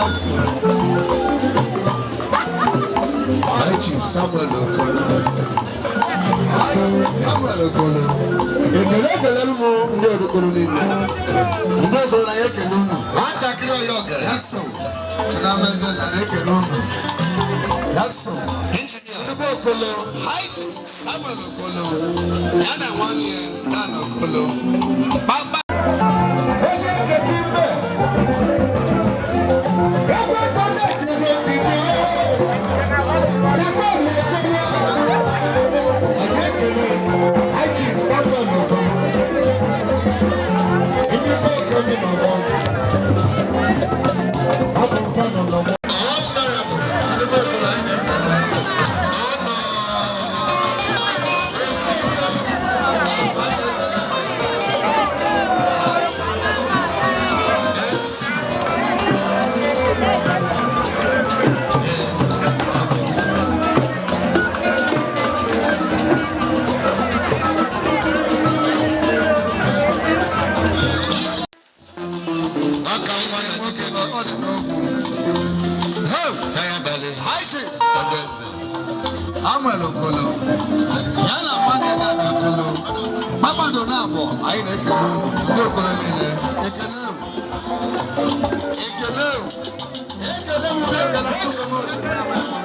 Yes. High Chief Samuel Okolo. Samuel Okolo. Ekele ekele m ndị Okolo niile. Ndị Okolo na ya ekele unu. Nwatakịrị ọya ọgara. Yakso. Na mmejọ na ekele unu. Yakso. Injinia Ndị Okolo. High Chief Samuel Okolo ya na nwanne ya Dan Okolo. Kpakpa. Onye ncheta mbe. Ebe gọọmenti na-ezigbo. Samuel Okolo. Anyị ekele High Chief Samuel Okolo. Ndị be Okolo nọ n'ọgụ. Ọ bụ mfe nọ n'ọgbọ. Honorable ndị be Okolo anyị na-ekele. Ọnọ. MC. Aka nwa na nwoke nọ ọ dị n'ogwu. Hey, abalị. High Chief Adaeze. Samuel Okolo. Ya na nwanne ya Dan Okolo. Kpakpando na-abọ anyị na-ekele unu ndị Okolo niile. Ekele unu. Ekele unu. Ekele unu. Ekele unu.